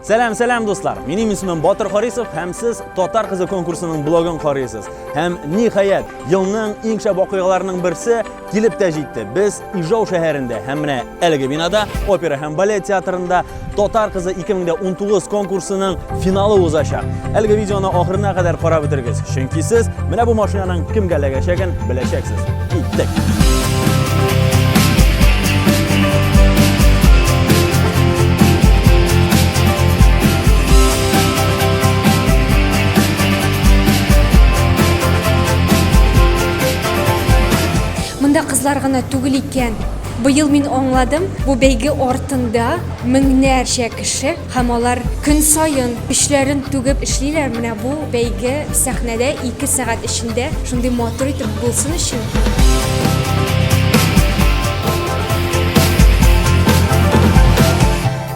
Сәлам, сәлам, дуслар! Минем исемем Батыр Харисов һәм сез Татар кызы конкурсының блогын карыйсыз. Һәм ниһаять, елның иң шәп вакыйгаларының берсе килеп тә җитте. Без Ижау шәһәрендә һәм менә әлеге бинада опера һәм балет театрында Татар кызы 2019 конкурсының финалы узачак. Әлеге видеоны ахырына кадәр карап бетерегез, чөнки сез менә бу машинаның кемгә эләгәчәген беләчәксез. Киттек! Монда кызлар гына түгел икән. Быел мин аңладым, бу бәйге артында меңнәрчә кеше һәм алар көн саен көчләрен түгеп эшлиләр. Менә бу бәйге сәхнәдә 2 сәгать эчендә шундый матур итеп булсын өчен.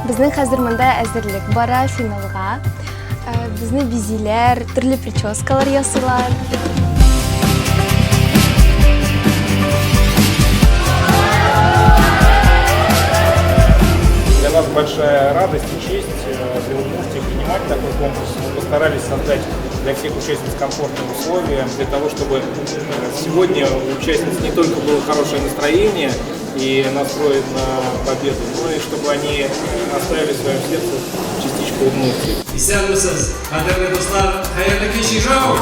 Безнең хәзер монда әзерлек бара финалга. Безне бизиләр, төрле прическалар ясыйлар. Для нас большая радость и честь для Удмуртии принимать такой конкурс. Мы постарались создать для всех участниц комфортные условия, для того, чтобы сегодня у участниц не только было хорошее настроение и настрой на победу, но и чтобы они оставили в своем сердце частичку Удмуртии. Исәнмесез, кадерле дуслар, хәерле кич, Ижау!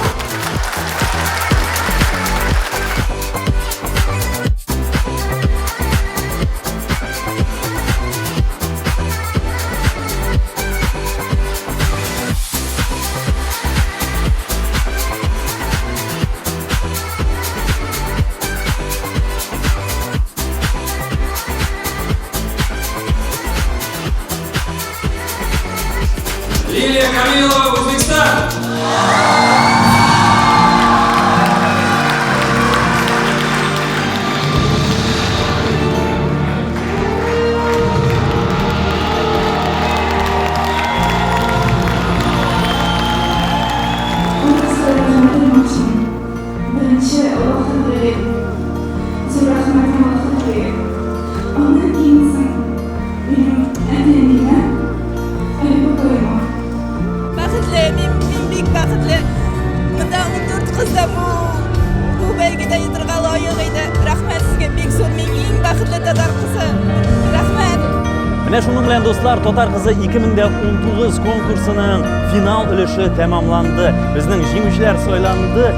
Лилия Камилова, Узбекистан! Беренче Аллаһы Тәгаләгә зур рәхмәтем Аллаһы Тәгаләгә. Аннан кейін соң минем әти-әниемә, әби-бабаема. Бәхетле, мин, мин бик бәхетле. Монда 14 кыз да бу бу бәйгедә йотырга лаек иде. Рәхмәт сезгә бик зур. Мин иң бәхетле татар кызы. Рәхмәт. Менә шуның белән, дуслар, Татар кызы 2019 конкурсының финал өлеше тәмамланды. Безнең җиңүчеләр сайланды.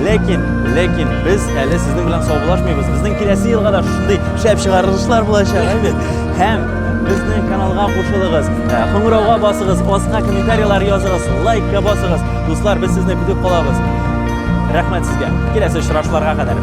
Ләкин, ләкин без әле сезнең белән саубуллашмыйбыз. Безнең киләсе елга да шундый шәп чыгарылышлар булачак, әйбәт. Һәм безнең каналга кушылыгыз, кыңгырауга басыгыз, аска комментарийлар языгыз, лайкка басыгыз. Дуслар, без сезне көтеп калабыз. Рәхмәт сезгә. Киләсе очрашуларга кадәр.